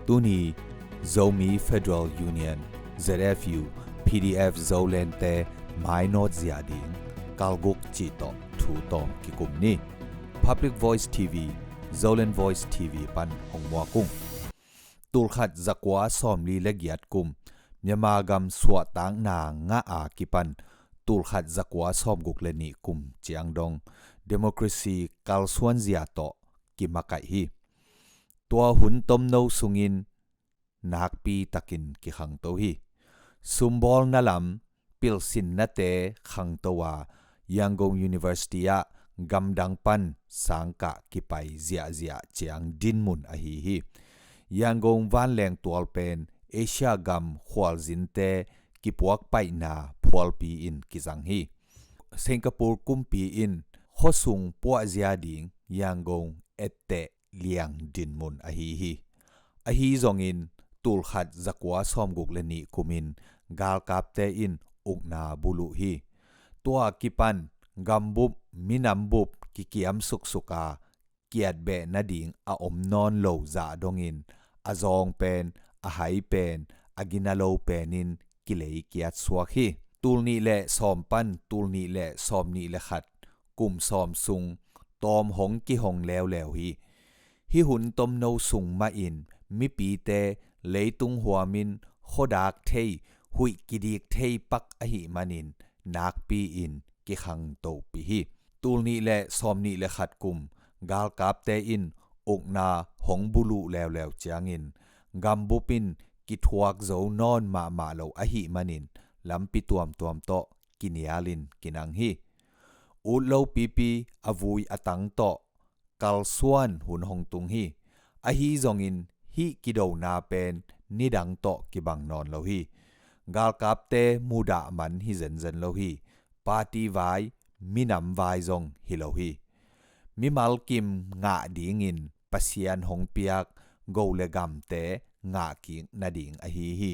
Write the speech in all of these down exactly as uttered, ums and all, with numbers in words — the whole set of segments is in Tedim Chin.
Tuni Zomi Federal Union, Z F U, P D F Zolandte mainawt zia ding kalguk cih tawh thu tawm kikum ni. Public Voice T V, Zoland Voice T V pan hong muak ung. Tulkhat zakua sawmli le giat kum Myanmar gam suahtakna ngah a kipan tulkhat zakua sawmguk le nih kum ciang dong democracy kalsuan zia tawh kimakaih hi. Tua hun tomno sungin nakpi takin kikhangto hi. Sumbawlna lam pilsinnate khangto a Yangon University ah gamdang pan sangkah kipai ziahziah ciang dinmun ahi hi. Yangon vanleng tual pen Asia gam khualzinte kipuakpaihna phualpi in kizang hi. Singapore kumpi in khuasung puahzia ding Yangon etteh liang dinmun ahi hi. Ahi zongin tulkhat zakua sawmguk le nih kumin galkapte in ukna buluh hi. Tua kipan gambup minambup kikiam suksuk a kiatbeh nading a om nawn lo zah dongin a zawng pen, a hai pen, a gina lo penin kilei kiat suak hi. Tulnih le sawm pan tulnih le sawmnih le khat kum sawm sung tawm hong kihong leuleu hi. Hih hun tomno sung mahin mipite leitung huamin khuadak thei, huih kidik thei pak ahih manin nakpi-in kikhangtopih hi. Tulnih le sawmnih le khat kum galkapte in ukna hong buluh leuleu ciangin gambup in kithuak zo nawn mahmah lo ahih manin lampi tuamtuam tawh kinialin kinang hi. Ut lo pipi a vui a tang tawh kalsuan hun hong tung hi. Ahi zongin hih kidona pen nidang tawh kibang nawn lo hi. Galkapte mudah man hi zenzen lo hi. Party vai, minam vai zong hi lo hi. Mimal kim ngah dingin Pasian hong piak go le gamte ngah kik nading ahi hi.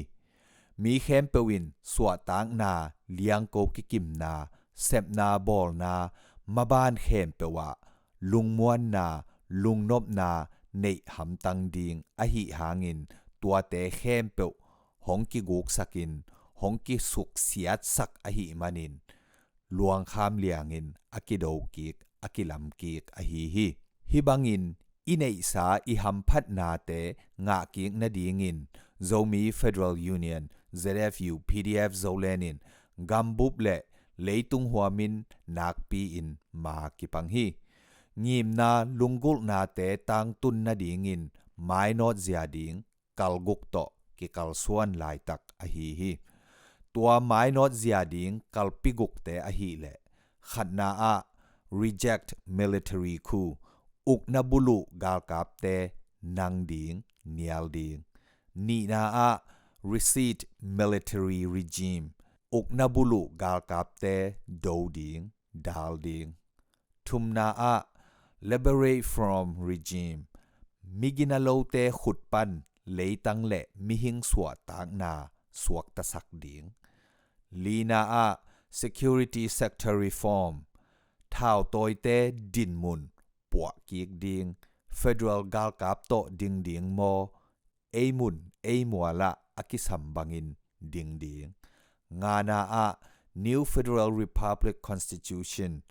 Mi khempeuh in suahtakna, liangko kikimna, sepna bawlna, maban khempeuh ah lungmuanna, lungnopna neih hamtang ding ahi hangin tuate khempeuh hong kiguksakin, hong kisuksiatsak ahih manin luangkham liangin a kido kik, a kilam kik ahi hi. Hih bangin i neihsa i hamphatnate ngah kik nadingin Zomi Federal Union, Z F U, P D F Zoland in gambup le leitung huamin nakpi-in ma kipang hi. Ngimna lunggulhnate tangtun nadingin mainawt zia ding kalguk tawh kikalsuan laitak ahi hi. Tua mainawt zia ding kalpi gukte ahileh, khatna ah reject military coup, ukna buluh galkapte nang ding, nial ding. Nihna ah resist military regime, ukna buluh galkapte do ding, dal ding. Thumna ah liberate from regime, miginalote khut pan leitang le mihing suahtakna suaktasak ding. Lina ah security sector reform, thautawite dinmun puah kik ding, federal galkap tawh ding ding maw, ei mun ei mual ah a kisam bangin ding ding. Ngana ah New Federal Republic Constitution,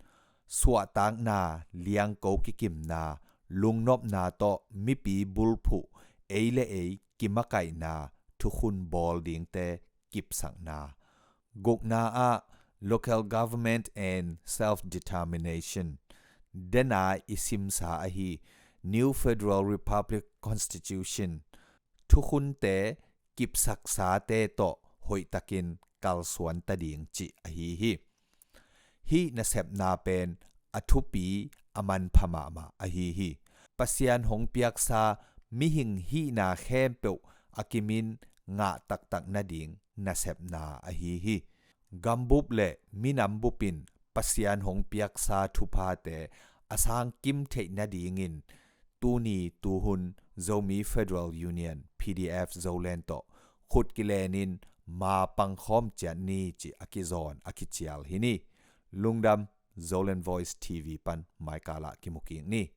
suahtakna, liangko kikimna, lungnopna tawh mipi bulphuh ei le ei kimakaihna thukhun bawl dingte kipsakna. Gukna ah local government and self-determination, dena i simsa ahi New Federal Republic Constitution thukhunte kipsaksate tawh hoihtakin kalsuan ta ding cih ahi hi. Hih nasepna pen a thupi a manpha mahmah ahi hi. Pasian hong piaksa mihing hihna khempeuh a kimin ngah taktak nading nasepna ahi hi. Gambup le minambup in Pasian hong piaksa thuphate a sangkim theih nadingin tuni tuhun Zomi Federal Union, P D F Zoland tawh khut kilenin ma pangkhawm ciat ni cih a kizawn a kicial hi ni. Lungdam. Zoland Voice T V pan maikal ah kimu kik ni.